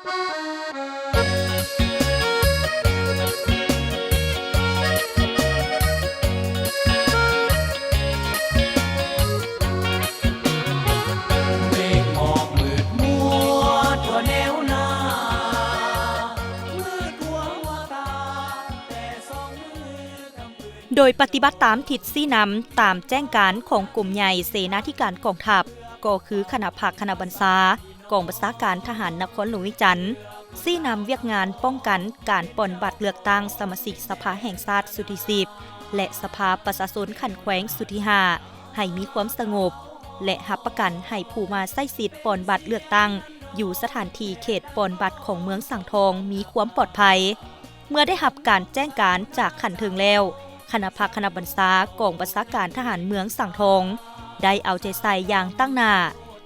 ໂດຍປະຕິບັດຕາມທິດຊີ້ນຳຕາມແຈ້ງການຂອງກົມໃຫຍ່ເສນາທິການກອງທັບ ກໍຄືຄະນະພັກຄະນະບັນຊາ ກອງບັນຊາການທະຫານນະຄອນຫຼວງວຽງຈັນ ຊີ້ນຳວຽກງານປ້ອງກັນການປ່ອນບັດເລືອກຕັ້ງສະມາຊິກສະພາແຫ່ງຊາດຊຸດທີສິບ ແລະ ສະພາປະຊາຊົນຂັ້ນແຂວງຊຸດທີຫ້າ ໃຫ້ມີຄວາມສະຫງົບ ແລະ ຮັບປະກັນໃຫ້ຜູ້ມາໃຊ້ສິດປ່ອນບັດເລືອກຕັ້ງຢູ່ສະຖານທີ່ເຂດປ່ອນບັດຂອງເມືອງສັງທອງມີຄວາມປອດໄພ. ເມື່ອໄດ້ຮັບການແຈ້ງການຈາກຂັ້ນເທິງແລ້ວ, ຄະນະພັກຄະນະບັນຊາກອງບັນຊາການທະຫານເມືອງສັງທອງ ໄດ້ເອົາໃຈໃສ່ຢ່າງຕັ້ງໜ້າ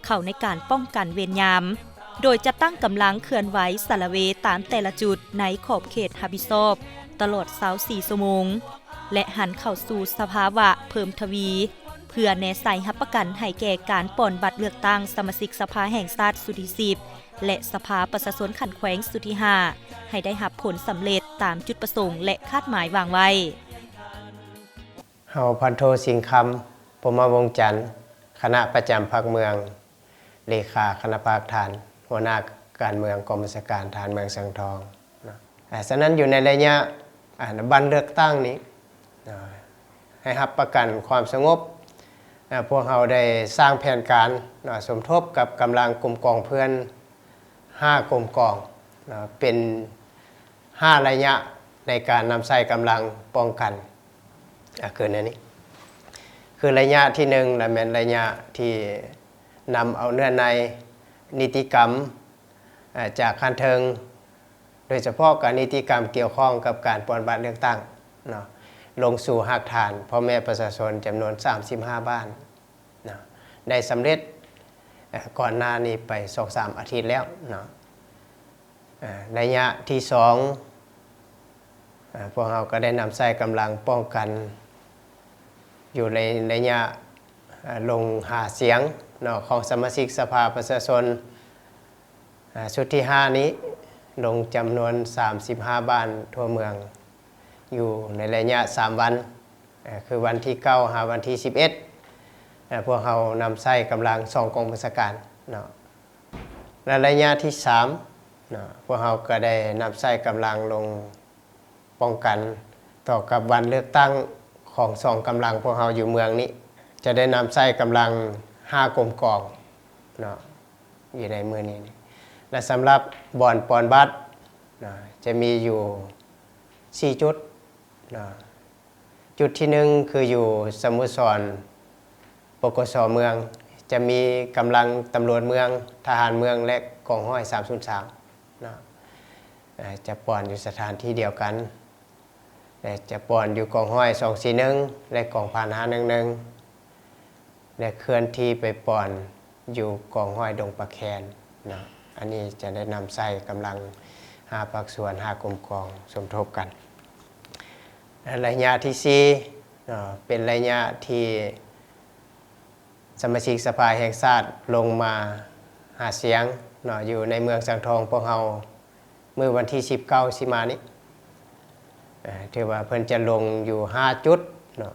ເຂົ້າໃນການປ້ອງກັນເວນຍາມ, ໂດຍຈັດຕັ້ງກຳລັງເຄື່ອນໄຫວສາລະເວຕາມແຕ່ລະຈຸດໃນຂອບເຂດຮັບຜິດຊອບຕະຫຼອດຊາວສີ່ຊົ່ວໂມງ ແລະ ຫັນເຂົ້າສູ່ສະພາວະເພີ່ມທະວີ ເພື່ອແນໃສ່ຮັບປະກັນໃຫ້ແກ່ການປ່ອນບັດເລືອກຕັ້ງສະມາຊິກສະພາແຫ່ງຊາດຊຸດທີສິບ ແລະ ສະພາປະຊາຊົນຂັ້ນແຂວງຊຸດທີຫ້າ ໃຫ້ໄດ້ຮັບຜົນສຳເລັດຕາມຈຸດປະສົງ ແລະ ຄາດໝາຍວາງໄວ້. ເຮົາ ພັນໂທ ສິງຄຳ ພົມມະວົງຈັນ ຄະນະປະຈຳພັກເມືອງ ເລຂາຄະນະພັກ ທ່ານຫົວໜ້າການເມືອງ ກອງບັນຊາການທະຫານເມືອງສັງທອງເນາະ. ອາ ສະນັ້ນຢູ່ໃນໄລຍະ ອາ ບັດເລືອກຕັ້ງນີ້ເນາະ ໃຫ້ຮັບປະກັນຄວາມສະຫງົບ ອາ ພວກເຮົາໄດ້ສ້າງແຜນການເນາະ ສົມທົບກັບກຳລັງກົມກອງເພື່ອນຫ້າກົມກອງເນາະ ເປັນຫ້າໄລຍະໃນການນຳໃຊ້ກຳລັງປ້ອງກັນ ອາ ຄືໃນນີ້ ຄືໄລຍະທີໜຶ່ງ ລະແມ່ນໄລຍະທີ່ນຳເອົາເນື້ອໃນນິຕິກຳ ອາ ຈາກຂັ້ນເທິງ ໂດຍສະເພາະການນິຕິກຳກ່ຽວຂ້ອງກັບການປ່ອນບັດເລືອກຕັ້ງເນາະ ລົງສູ່ຮາກຖານພໍ່ແມ່ປະຊາຊົນຈຳນວນສາມສິບຫ້າບ້ານເນາະ ໄດ້ສຳເລັດ ເອີ ກ່ອນໜ້ານີ້ໄປສອງສາມອາທິດແລ້ວເນາະ. ເອີ ໄລຍະທີສອງ ເອີ ພວກເຮົາກໍໄດ້ນຳໃຊ້ກຳລັງປ້ອງກັນຢູ່ໃນໄລຍະ ເອີ ລົງຫາສຽງເນາະ ຂອງສະມາຊິກສະພາປະຊາຊົນ ອາ ຊຸດທີຫ້ານີ້ ລົງຈຳນວນສາມສິບຫ້າບ້ານທົ່ວເມືອງ ຢູ່ໃນໄລຍະສາມວັນ ອາ ຄືວັນທີເກົ້າຫາວັນທີສິບເອັດ ອາ ພວກເຮົານຳໃຊ້ກຳລັງສອງກອງບັນຊາການເນາະ ແລະ ໄລຍະທີສາມເນາະ ພວກເຮົາກໍໄດ້ນຳໃຊ້ກຳລັງລົງ ປ້ອງກັນຕໍ່ກັບວັນເລືອກຕັ້ງຂອງສອງກຳລັງພວກເຮົາຢູ່ເມືອງນີ້ ຈະໄດ້ນຳໃຊ້ກຳລັງຫ້າກົມກອງເນາະ ຢູ່ໃນມື້ນີ້ ແລະ ສຳລັບບ່ອນປ່ອນບັດເນາະ ຈະມີຢູ່ສີ່ຈຸດເນາະ. ຈຸດທີໜຶ່ງ ຄືຢູ່ສະໂມສອນ ປກສ ເມືອງ ຈະມີກຳລັງຕຳຫຼວດເມືອງ, ທະຫານເມືອງ ແລະ ກອງຮ້ອຍສາມສູນສາມເນາະ ເອີ ຈະປ່ອນຢູ່ສະຖານທີ່ດຽວກັນ ແລະ ຈະປ່ອນຢູ່ກອງຮ້ອຍສອງສີ່ໜຶ່ງ ແລະ ກອງພັນຫ້າໜຶ່ງໜຶ່ງ ແລະ ເຄື່ອນທີ່ໄປປ່ອນຢູ່ກອງຮ້ອຍດົງປາແຄນເນາະ. ອັນນີ້ຈະໄດ້ນຳໃຊ້ກຳລັງຫ້າພາກສ່ວນ ຫ້າກົມກອງສົມທົບກັນ. ແລະ ໄລຍະທີສີ່ເນາະ ເປັນໄລຍະທີ່ ສະມາຊິກສະພາແຫ່ງຊາດລົງມາຫາສຽງເນາະ ຢູ່ໃນເມືອງສັງທອງພວກເຮົາ ມື້ວັນທີສິບເກົ້າ ຊິມານີ້ ເອີ ຖືວ່າເພິ່ນຈະລົງຢູ່ຫ້າຈຸດເນາະ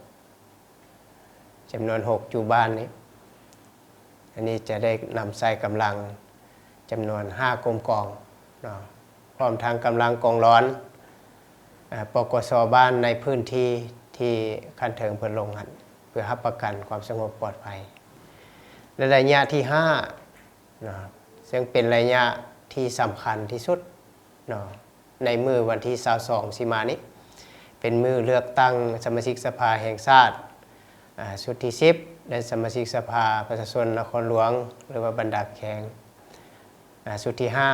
ຈຳນວນຫົກຈຸດບ້ານນີ້ ອັນນີ້ຈະໄດ້ນຳໃຊ້ກຳລັງ ຈຳນວນຫ້າກົມກອງເນາະ ພ້ອມທັງກຳລັງກອງຫຼອນ ອາ ປກສ ບ້ານໃນພື້ນທີ່ທີ່ຂັ້ນເທິງເພິ່ນລົງຫັ້ນ ເພື່ອຮັບປະກັນຄວາມສະຫງົບປອດໄພ. ແລະ ໄລຍະທີຫ້າເນາະ ເຊິ່ງເປັນໄລຍະທີ່ສຳຄັນທີ່ສຸດເນາະ ໃນມື້ວັນທີຊາວສອງ ຊິມານີ້ ເປັນມື້ເລືອກຕັ້ງສະມາຊິກສະພາແຫ່ງຊາດ ອາ ຊຸດທີສິບ ແລະ ສະມາຊິກສະພາປະຊາຊົນນະຄອນຫຼວງ ຫຼືວ່າບັນດາແຂວງ ອາ ຊຸດທີຫ້າ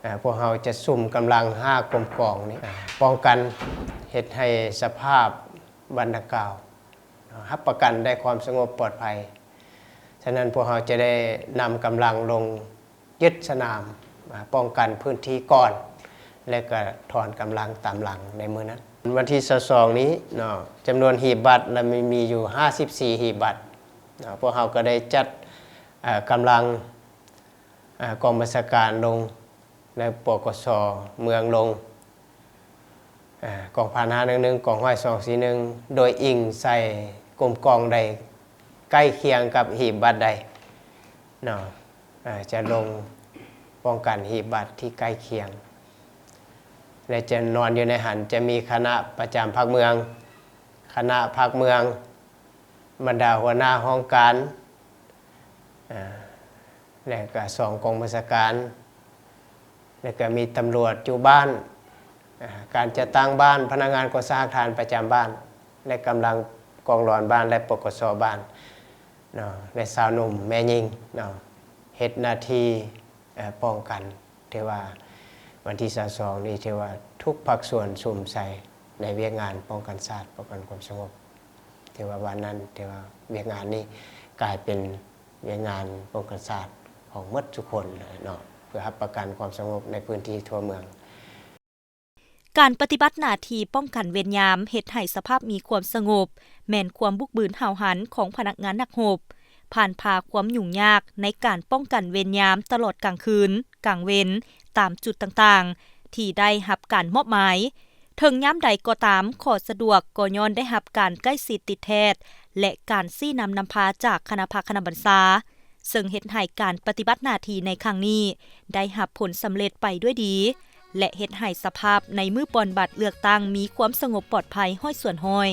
ອາ ພວກເຮົາຈະສຸມກຳລັງຫ້າກົມກອງນີ້ ອາ ປ້ອງກັນເຮັດໃຫ້ສະພາບວັນດັ່ງກ່າວ ຮັບປະກັນໄດ້ຄວາມສະຫງົບປອດໄພ. ສະນັ້ນ ພວກເຮົາຈະໄດ້ນຳກຳລັງລົງ ຍຶດສະໜາມ ປ້ອງກັນພື້ນທີ່ກ່ອນ ແລະ ກໍຖອນກຳລັງຕາມຫຼັງໃນມື້ນັ້ນ. ວັນທີຊາວສອງນີ້ເນາະ ຈຳນວນຫີບບັດລະມີ ມີຢູ່ຫ້າສິບສີ່ຫີບບັດເນາະ. ພວກເຮົາກໍໄດ້ຈັດ ເອີ ກຳລັງ ອາ ກອງບັນຊາການລົງ ແລະ ປກສ ເມືອງລົງ ອາ ກອງພັນຫ້າໜຶ່ງໜຶ່ງ ກອງຮ້ອຍສອງສີ່ໜຶ່ງ ໂດຍອີງໃສ່ກົມກອງໃດໃກ້ຄຽງກັບຫີບບັດໃດເນາະ ອາ ຈະລົງປ້ອງກັນຫີບບັດທີ່ໃກ້ຄຽງ ແລະ ຈະນອນຢູ່ໃນຫັ້ນ ຈະມີຄະນະປະຈຳພັກເມືອງ, ຄະນະພັກເມືອງ, ບັນດາຫົວໜ້າຫ້ອງການ ອາ ແລະກະສອງກອງບັນຊາການ ແລະກະມີຕຳຫຼວດຢູ່ບ້ານ ອາ ການຈັດຕັ້ງບ້ານ, ພະນັກງານກວດສາຮາກຖານປະຈຳບ້ານ ແລະກຳລັງກອງຫຼອນບ້ານ ແລະ ປກສ ບ້ານເນາະ ແລະຊາວໜຸ່ມແມ່ຍິງເນາະ ເຮັດໜ້າທີ່ ເອີ ປ້ອງກັນ. ຖືວ່າວັນທີຊາວສອງນີ້ ຖືວ່າທຸກພາກສ່ວນສຸມໃສ່ໃນວຽກງານປ້ອງກັນຊາດ, ປ້ອງກັນຄວາມສະຫງົບ. ຖືວ່າວັນນັ້ນ ຖືວ່າວຽກງານນີ້ກາຍເປັນວຽກງານປ້ອງກັນຊາດຂອງໝົດທຸກຄົນເນາະ ເພື່ອຮັບປະກັນຄວາມສະຫງົບໃນພື້ນທີ່ທົ່ວເມືອງ. ການປະຕິບັດໜ້າທີ່ປ້ອງກັນເວນຍາມເຮັດໃຫ້ສະພາບມີຄວາມສະຫງົບ ແມ່ນຄວາມບຸກບືນຫ້າວຫັນຂອງພະນັກງານນັກຮົບ, ຜ່ານຜ່າຄວາມຫຍຸ້ງຍາກໃນການປ້ອງກັນເວນຍາມຕະຫຼອດກາງຄືນ, ກາງເວັນ ຕາມຈຸດຕ່າງໆ ທີ່ໄດ້ຮັບການມອບໝາຍ. ເຖິງຍາມໃດກໍຕາມ, ຂໍ້ສະດວກກໍຍ້ອນໄດ້ຮັບການໃກ້ຊິດຕິດແທດ ແລະ ການຊີ້ນຳນຳພາຈາກຄະນະພັກຄະນະບັນຊາ, ເຊິ່ງເຮັດໃຫ້ການປະຕິບັດໜ້າທີ່ໃນຄັ້ງນີ້ໄດ້ຮັບຜົນສຳເລັດໄປດ້ວຍດີ ແລະ ເຮັດໃຫ້ສະພາບໃນມື້ປ່ອນບັດເລືອກຕັ້ງມີຄວາມສະຫງົບປອດໄພຮ້ອຍສ່ວນຮ້ອຍ.